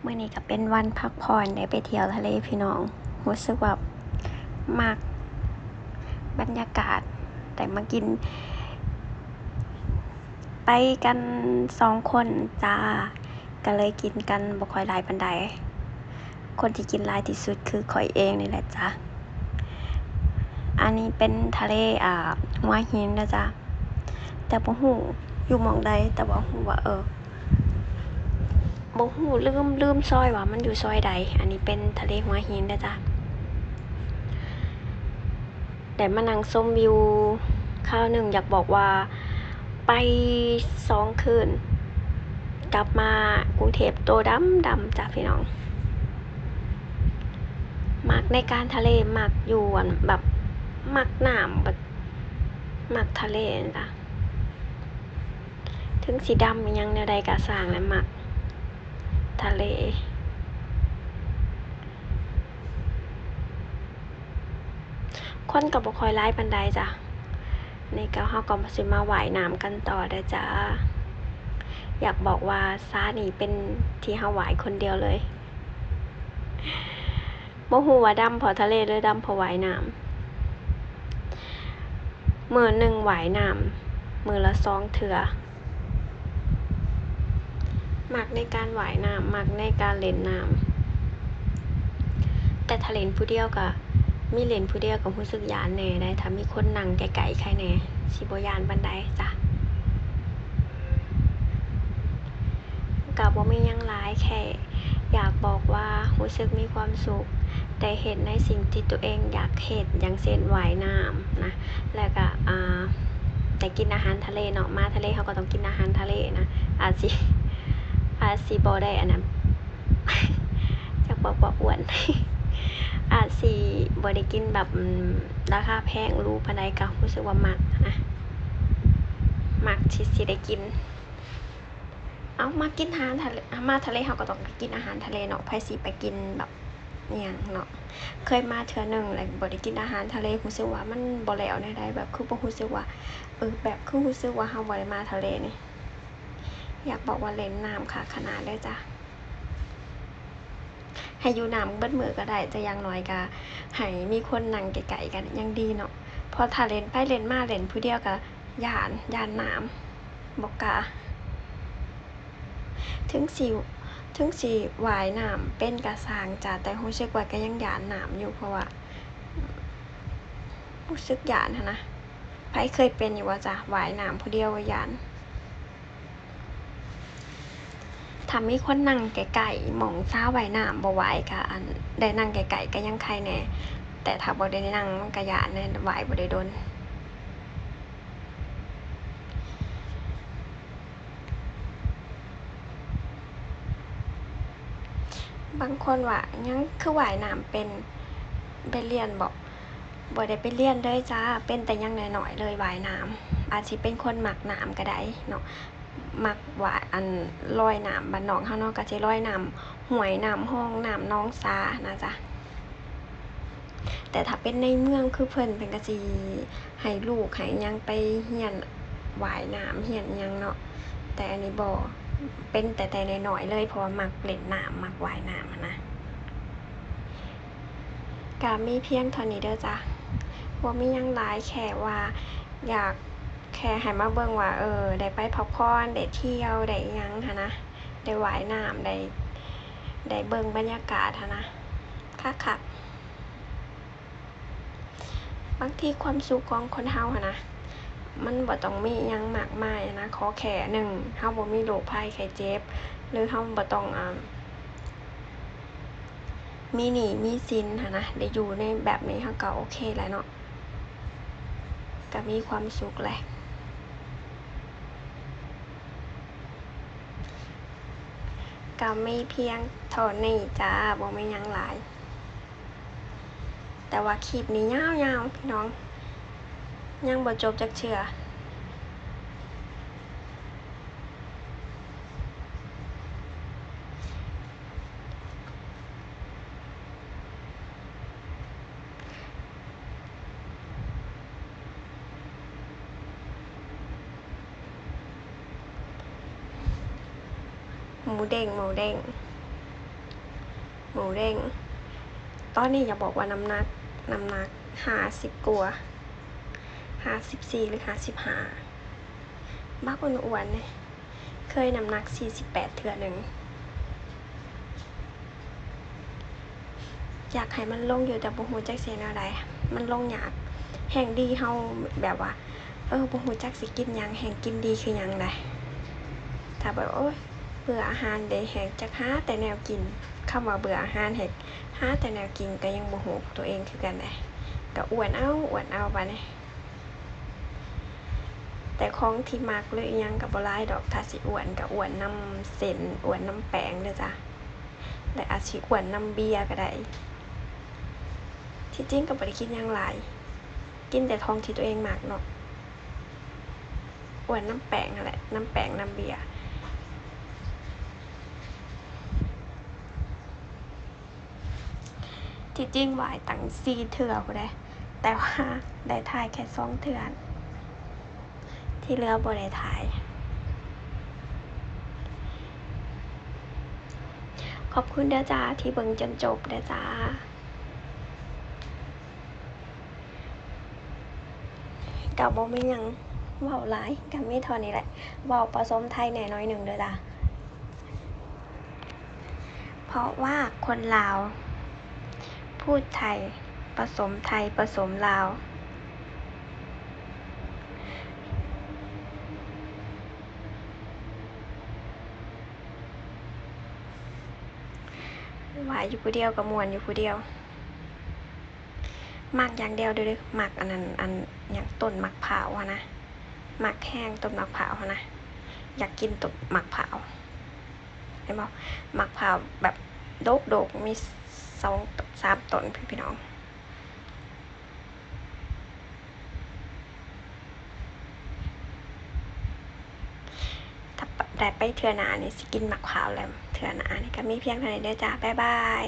ມື້ນີ້ກໍເປັນວັນພັກຜ່ອນ ໄດ້ໄປທ່ຽວທະເລພີ່ນ້ອງ. ຮູ້ສຶກວ່າມັກບັນຍາກາດ ໄດ້ມາກິນ ໄປກັນສອງຄົນຈ້າ ກໍເລີຍກິນກັນບໍ່ຄ່ອຍຫຼາຍປານໃດ. ຄົນທີ່ກິນຫຼາຍທີ່ສຸດຄືຂ້ອຍເອງນີ້ແຫຼະຈ້າ. ອັນນີ້ເປັນທະເລ ອ່າ ຫົວຫີນເດີຈ້າ ແຕ່ບໍ່ຮູ້ຢູ່ໝ່ອງໃດ ແຕ່ວ່າຮູ້ວ່າ ເອີ ບໍ່ຮູ້ ລືມ ລືມຊອຍວ່າມັນຢູ່ຊອຍໃດ. ອັນນີ້ເປັນທະເລຫົວຫີນເດີຈ້າ. ໄດ້ມານັ່ງຊົມວິວຄາວໜຶ່ງ ຢາກບອກວ່າໄປສອງຄືນ ກັບມາກຸງເທບໂຕດຳໆ ຈ້າພີ່ນ້ອງ. ມັກໃນການທະເລ ມັກຢູ່ອັນແບບ ມັກນ້ຳ ແບບ ມັກທະເລຫັ້ນລະ. ເຖິງຊິດຳອີ່ຫຍັງແນວໃດກະຊ່າງແຫຼະ ມັກທະເລ. ຄົນກໍບໍ່ຄ່ອຍຫຼາຍປານໃດຈ້າ. ນີ້ກໍ ເຮົາກໍຊິມາວ່າຍນ້ຳກັນຕໍ່ເດີຈ້າ. ຢາກບອກວ່າສານີ້ເປັນທີ່ເຮົາວ່າຍຄົນດຽວເລີຍ. ບໍ່ຮູ້ວ່າດຳເພາະທະເລ ຫຼື ດຳເພາະວ່າຍນ້ຳ. ມື້ໜຶ່ງວ່າຍນ້ຳມື້ລະສອງເທື່ອ. ມັກໃນການວ່າຍນ້ຳ ມັກໃນການຫຼິ້ນນ້ຳ. ແຕ່ຖ້າຫຼິ້ນຜູ້ດຽວກໍ ມີຫຼິ້ນຜູ້ດຽວກໍຮູ້ສຶກຢ້ານແດ່ໄດ໋. ຖ້າມີຄົນນັ່ງໃກ້ໆ ໃຄແດ່ ຊິບໍ່ຢ້ານປານໃດຈ້າ. ກໍບໍ່ມີຫຍັງຫຼາຍ ແຄ່ຢາກບອກວ່າຮູ້ສຶກມີຄວາມສຸກ ໄດ້ເຮັດໃນສິ່ງທີ່ຕົວເອງຢາກເຮັດ ຢ່າງເຊັ່ນ ວ່າຍນ້ຳນະ ແລ້ວກໍ ອ່າ ໄດ້ກິນອາຫານທະເລເນາະ. ມາທະເລເຮົາກໍຕ້ອງກິນອາຫານທະເລນະ. ອາດຊິ ອາດຊິບໍ່ໄດ້ອັນນັ້ນ ຢາກບອກວ່າອ້ວນ ອາດຊິບໍ່ໄດ້ກິນແບບ ອາ ລາຄາແພງຫຼູປານໃດ ກໍຮູ້ສຶກວ່າມັກນະ ມັກທີ່ຊິໄດ້ກິນ. ເອົ້າ ມາກິນອາຫານທະເລ ມາທະເລເຮົາກໍຕ້ອງໄດ້ກິນອາຫານທະເລເນາະ. ໃຜຊິໄປກິນແບບອີ່ຫຍັງເນາະ. ເຄີຍມາເທື່ອໜຶ່ງແລ້ວບໍ່ໄດ້ກິນອາຫານທະເລ ຮູ້ສຶກວ່າມັນບໍ່ແລ້ວແນວໃດ ແບບຄືບໍ່ຮູ້ສຶກວ່າ ເອີ ແບບຄືຮູ້ສຶກວ່າເຮົາບໍ່ໄດ້ມາທະເລນີ້. ຢາກບອກວ່າຫຼິ້ນນ້ຳຄັກຂະໜາດເລີຍຈ້າ. ໃຫ້ຢູ່ນ້ຳເບິດມື້ກໍໄດ້ ແຕ່ຢ່າງໜ້ອຍກໍໃຫ້ມີຄົນນັ່ງໃກ້ໆ ກໍຍັງດີເນາະ. ເພາະຖ້າຫຼິ້ນໄປຫຼິ້ນມາ ຫຼິ້ນຜູ້ດຽວກໍຢ້ານ ຢ້ານນ້ຳ ບໍ່ກ້າ. ເຖິງຊິ ເຖິງຊິວ່າຍນ້ຳເປັນກໍຊ່າງຈ້າ ແຕ່ຮູ້ສຶກວ່າກໍຍັງຢ້ານນ້ຳຢູ່ ເພາະວ່າຮູ້ສຶກຢ້ານຫັ້ນນະ. ໃຜເຄີຍເປັນຢູ່ບໍ່ຈ້າ ວ່າຍນ້ຳຜູ້ດຽວກໍຢ້ານ? ຖ້າມີຄົນນັ່ງໃກ້ໆ ໝ່ອງສາວວ່າຍນ້ຳບໍ່ໄຫວ ກະ ອັນ ໄດ້ນັ່ງໃກ້ໆ ກະຍັງໄຄແດ່, ແຕ່ຖ້າບໍ່ໄດ້ນັ່ງ ມັນກະຢ້ານແດ່ ວ່າຍບໍ່ໄດ້ດົນ. ບາງຄົນວ່າ ຍັງຄືວ່າຍນ້ຳເປັນ, ໄປລຽນບໍ? ບໍ່ໄດ້ໄປລຽນເລີຍຈ້າ, ເປັນແຕ່ຍັງນ້ອຍໆ ເລີຍວ່າຍນ້ຳ. ອາດຊິເປັນຄົນມັກນ້ຳກະໄດ້ເນາະ. ມັກວ່າ ອັນ ລອຍນ້ຳ ບ້ານນອກເຮົາເນາະ ກະຊິລອຍນ້ຳຫ້ວຍ ນ້ຳຮ່ອງ ນ້ຳໜອງສານະຈ໊ະ. ແຕ່ຖ້າເປັນໃນເມືອງຄືເພິ່ນ ເພິ່ນກະຊິໃຫ້ລູກໃຫ້ຫຍັງໄປຮຽນວ່າຍນ້ຳ ຮຽນອີ່ຫຍັງເນາະ. ແຕ່ອັນນີ້ບໍ່, ເປັນແຕ່ ແຕ່ນ້ອຍໆ ເລີຍ ເພາະວ່າມັກຫຼິ້ນນ້ຳ ມັກວ່າຍນ້ຳຫັ້ນນະ. ກະມີພຽງເທົ່ານີ້ເດີຈ້າ, ບໍ່ມີຫຍັງຫຼາຍ ແຄ່ວ່າຢາກ ແຄ່ໃຫ້ມາເບິ່ງວ່າ ເອີ ໄດ້ໄປພັກຜ່ອນ ໄດ້ທ່ຽວ ໄດ້ອີ່ຫຍັງຫັ້ນນະ, ໄດ້ວ່າຍນ້ຳ ໄດ້ ໄດ້ເບິ່ງບັນຍາກາດຫັ້ນນະ ຄັກໆ. ບາງທີຄວາມສຸກຂອງຄົນເຮົາຫັ້ນນະ ມັນບໍ່ຕ້ອງມີອີ່ຫຍັງມາກມາຍຫັ້ນນະ, ຂໍແຄ່ ໜຶ່ງ ເຮົາບໍ່ມີໂລກໄພໄຂ້ເຈັບ ຫຼື ເຮົາບໍ່ຕ້ອງ ອ່າ ມີໜີ້ມີສິນຫັ້ນນະ, ໄດ້ຢູ່ໃນແບບນີ້ເຮົາກໍໂອເຄແລ້ວເນາະ, ກໍມີຄວາມສຸກແຫຼະ. ກໍມີພຽງເທົ່ານີ້ຈ້າ, ບໍ່ມີຫຍັງຫຼາຍ. ແຕ່ວ່າຄລິບນີ້ຍາວໆ ພີ່ນ້ອງ, ຍັງບໍ່ຈົບຈັກເທື່ອ. ໝູເດ້ງ ໝູເດ້ງ. ໝູເດ້ງ. ຕອນນີ້ຢາກບອກວ່ານ້ຳໜັກ ນ້ຳໜັກຫ້າສິບກວ່າ ຫ້າສິບສີ່ ຫຼື ຫ້າສິບຫ້າ ບັກອ້ວນໆ ເລີຍ. ເຄີຍນ້ຳໜັກສີ່ສິບແປດເທື່ອໜຶ່ງ. ຢາກໃຫ້ມັນລົງຢູ່ ແຕ່ບໍ່ຮູ້ຈັກຊິເຮັດແນວໃດ ມັນລົງຍາກ. ແຮ່ງດີເຮົາແບບວ່າ ເອີ ບໍ່ຮູ້ຈັກຊິກິນຫຍັງ ແຮ່ງກິນດີຄືຫຍັງໃດ. ຖ້າແບບ ໂອ້ຍ ເບື່ອອາຫານເດ ແຮ່ງຈັກຫາແຕ່ແນວກິນ. ຄຳວ່າເບື່ອອາຫານ ແຮ່ງຫາແຕ່ແນວກິນ ກໍຍັງບໍ່ຮູ້ຕົວເອງຄືກັນໃດ. ກໍອ້ວນເອົາ ອ້ວນເອົາບາດນີ້. ແຕ່ຂອງທີ່ມັກ ຫຼື ອີ່ຫຍັງກໍບໍ່ຫຼາຍດອກ. ຖ້າຊິອ້ວນກໍອ້ວນນຳເສັ້ນ ອ້ວນນຳແປ້ງເດີຈ້າ ແລະ ອາດຊິອ້ວນນຳເບຍກໍໄດ້. ທີ່ຈິງກໍບໍ່ໄດ້ກິນຫຍັງຫຼາຍ ກິນແຕ່ຂອງທີ່ຕົວເອງມັກເນາະ. ອ້ວນນຳແປ້ງຫັ້ນແຫຼະ ນຳແປ້ງ ນຳເບຍ. ທີ່ຈິງໄຫວ້ຕັ້ງສີ່ເທື່ອພຸ້ນເດ້ ແຕ່ວ່າໄດ້ຖ່າຍແຄ່ສອງເທື່ອ ທີ່ເຫຼືອບໍ່ໄດ້ຖ່າຍ ຂອບຄຸນເດີຈ້າ ທີ່ເບິ່ງຈົນຈົບເດີຈ້າ. ກໍບໍ່ມີຫຍັງເວົ້າຫຼາຍ ກໍມີເທົ່ານີ້ແຫຼະ ເວົ້າປະສົມໄທແດ່ໜ້ອຍໜຶ່ງເດີຈ້າ. ເພາະວ່າຄົນລາວ ພູດໄທ ປະສົມໄທ ປະສົມລາວ. ວ່າຢູ່ຜູ້ດຽວກໍມ່ວນຢູ່ຜູ້ດຽວ. ມັກຢ່າງດຽວເດີ້ ມັກອັນນັ້ນ ອັນຫຍັງ ຕົ້ນໝາກພ້າວຫັ້ນນະ. ມັກແຮງຕົ້ນໝາກພ້າວຫັ້ນນະ. ຢາກກິນຕົ້ນໝາກພ້າວ ເຫັນບໍ່? ໝາກພ້າວແບບດົກໆ ມີສອງສາມຕົ້ນ ພີ່ນ້ອງ. ຖ້າໄດ້ໄປເທື່ອໜ້ານີ້ ຊິກິນໝາກພ້າວແລ້ວ. ເທື່ອໜ້ານີ້ກໍມີພຽງເທົ່ານີ້ເດີຈ້າ ບາຍບາຍ.